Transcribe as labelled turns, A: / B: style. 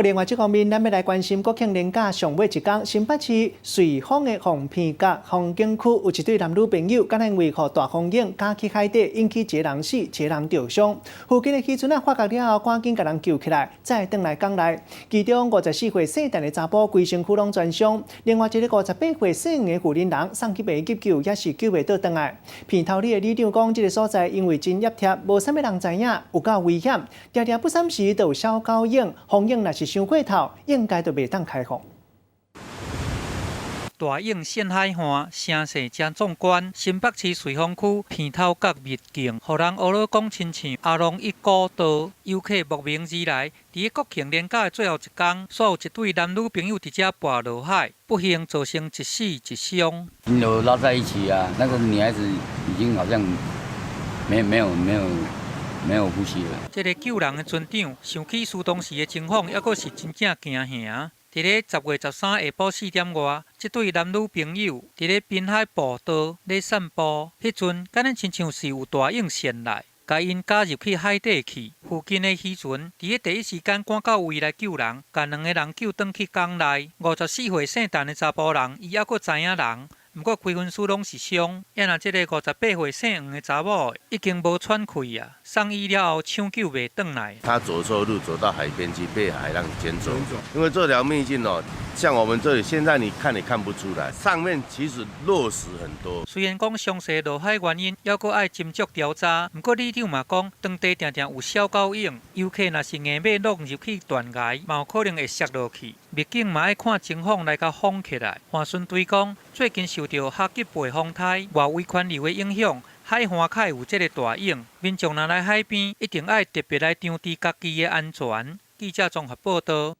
A: 另外這方面，咱欲來關心國慶連假上尾一工，新北市瑞芳的鳳鼻角風景區有一對男女朋友，敢若因為予大風湧捲去海底，引起一個人死，一個人著傷。附近的漁船仔發覺了後，趕緊共人救起來，載轉來港內。其中54歲姓陳的查埔規身軀攏全傷，另外一個58歲姓黃的婦人人送去醫院急救，也是救袂倒轉來。鼻頭里的里長講，這个所在因為真掩貼，無啥物人知影，有夠危險，定定不三時就有小狗湧，風湧若是傷過頭，應該就袂當開放。
B: 大湧掀海岸，聲勢誠壯觀。新北市瑞芳區鼻頭角秘境，予人呵咾講親像阿龍一古道。遊客慕名而來，佇國慶連假的最後一工，煞有一對男女朋友佇遮跋落海，不幸造成一死一傷。
C: 有拉在一起啊，那個女孩子已經好像沒沒有沒有沒有呼吸了。
B: 這个救人的船長想起事當時的情況，猶閣是真正驚嚇。佇咧10月13下晡4點外，這對男女朋友佇咧濱海步道咧散步，彼陣敢若親像是有大湧掀來，共𪜶捲入去海底去。附近的漁船佇咧第一時間趕到位來救人，共兩个人救轉去港內。54歲姓陳的查埔人，伊猶閣知影人，毋過規身軀攏是傷。啊若這个58歲姓黃的查某，已經無喘氣啊，送醫了後搶救袂轉來。
D: 他走錯路，走到海邊去，被海浪捲走。因為這條秘境哦，像我們這裡現在你看你看不出來，上面其實落石很多。
B: 雖然講詳細落海原因，猶閣愛斟酌調查，毋過里長嘛講，當地定定有小狗湧，遊客若是硬欲落入去斷崖，嘛有可能會摔落去。秘境嘛愛看情況來共封起來。帆船隊講，最近受著哈吉貝風颱外圍環流的影響，海岸較會有這个大湧，民眾若來海邊，一定愛特別來注意家己的安全。記者綜合報導。